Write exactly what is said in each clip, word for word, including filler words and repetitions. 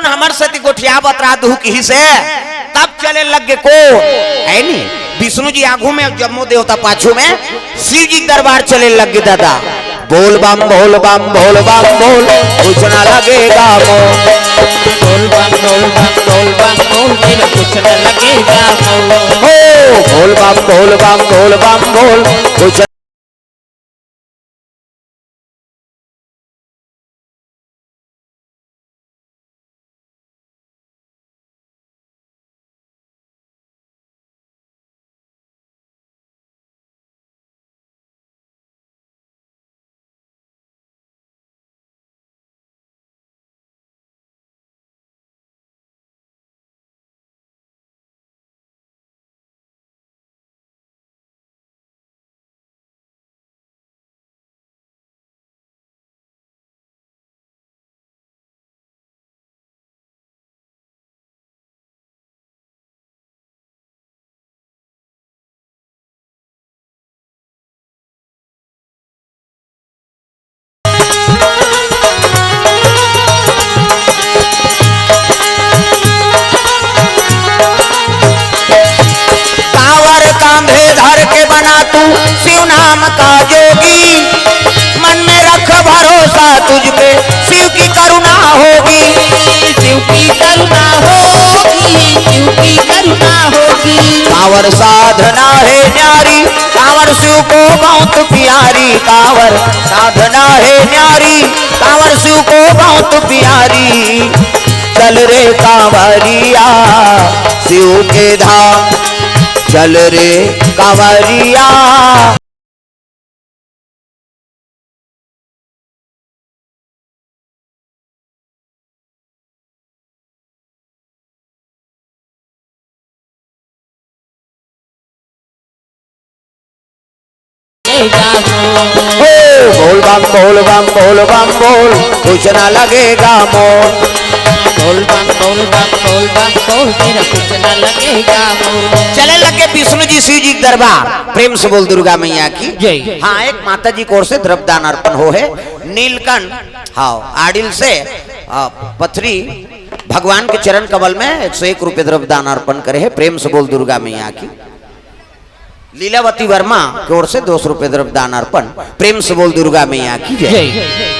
हमर सेती गोठिया बतरा दुहू किहिसे, तब चले लग गे को, है नी? विष्णु जी आगू में, जम्मो देवता पाछू में, शिव जी के दरबार चले लग गे दादा। बोल बम, बोल बम, बोल बम, बोल, कुछ ना लगेगा मोल। बोल बम, बोल बम, बोल बम, बोल, तेरा कुछ न लगेगा मोल। हो, बोल बम, बोल बम, बोल बम, बोल, कुछ कांवर कांधे धर के बना तू शिव नाम का जोगी, मन में रख भरोसा तुझ पे शिव की करुणा होगी। शिव की करुणा होगी, शिव की करुणा होगी। कांवर साधना है न्यारी, कांवर शिव को बहुत प्यारी, कांवर साधना है न्यारी, कांवर शिव को बहुत प्यारी। चल रे कांवरिया शिव के धाम, चल रे कांवरिया। बोल बम, बोल बम, बोल बम, बोल, कुछ ना लगेगा मोल। बोल बम, बोल बम, बोल बम, बोल, तेरा कुछ ना लगेगा मोल। चले लगे विष्णु जी शिव जी के दरबार। प्रेम से बोल दुर्गा मैया की जय। हाँ, एक माता जी की ओर से द्रव्य दान अर्पण हो है। नीलकंठ, हाँ, आडिल से, आ, पथरी भगवान के चरण कमल में एक सौ एक रुपये द्रव्य दान अर्पण करे है। प्रेम से बोल दुर्गा मैया की। लीलावती वर्मा की ओर से दो सौ रुपये द्रव्य दान अर्पण। प्रेम से बोल दुर्गा मैया की जय। जय।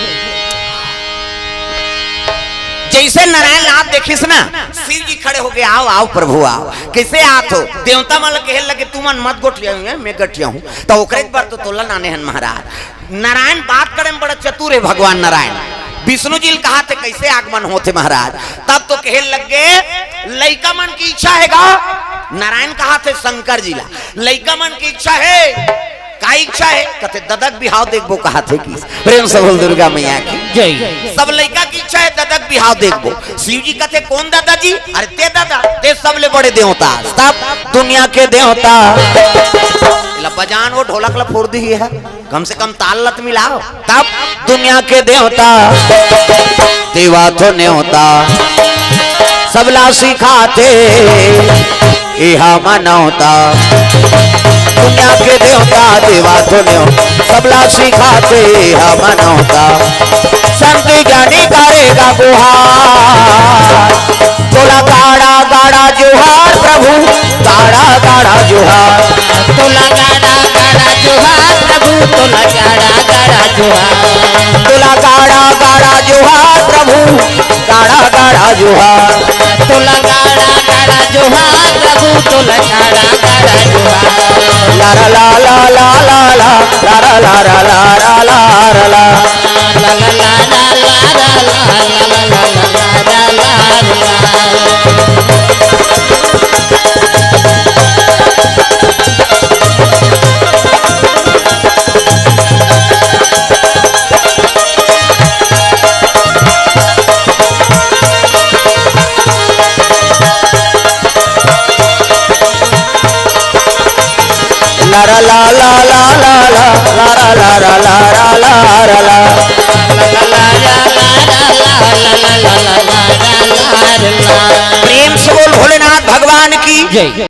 जैसे नारायण नाथ देखिस ना, शिव जी खड़े हो गए, "आओ, आओ प्रभु, आओ।" कैसे आत हो? देवता मन ल कहे लगे, "तुमन मत गोठिया, मैं गठिया हूँ।" तो ओकरे एक बार तो तोला नाने हन महाराज। नारायण बात करे में बड़ा चतुर है भगवान नारायण। विष्णु जी ल कहा थे, "कैसे आगमन होथे महाराज?" तब तो कहे लग गए, "लइका मन की इच्छा है गा।" नारायण कहा थे शंकर जी ला, "लइका मन की इच्छा है।" "का इच्छा है?" कथे, "ददा के बिहाव देखबो," कहा थे कि। प्रेम से बोल दुर्गा मैया की जय। सब लइका की इच्छा है, "ददा के बिहाव देखबो।" शिव जी कथे, "कौन दादा जी?" "अरे ते दादा, ते सबले बड़े देवता, सब दुनिया के देवता।" ला बजान वो ढोलक ला फोड़ दी है। कम से कम ताल लत मिलाओ। तब दुनिया के देवता, देवा तो न्योता, सबला सिखाते, एहा मनौता। दुनिया के देवता, देवा तो न्योता, सबला सिखाते, एहा मनौता। संत जनी करेगा गुहार, तोला गाड़ा गाड़ा जोहार प्रभु, गाड़ा गाड़ा जोहार। तोला गाड़ा गाड़ा जोहार प्रभु, तोला गाड़ा गाड़ा जोहार। तोला गाड़ा गाड़ा जोहार प्रभु, गाड़ा गाड़ा जोहार। तोला गाड़ा गाड़ा जोहार प्रभु, तोला गाड़ा गाड़ा जोहार। ला ला ला ला ला ला ला ला ला ला ला ला ला ला ला। प्रेम से बोल भोलेनाथ भगवान की जय।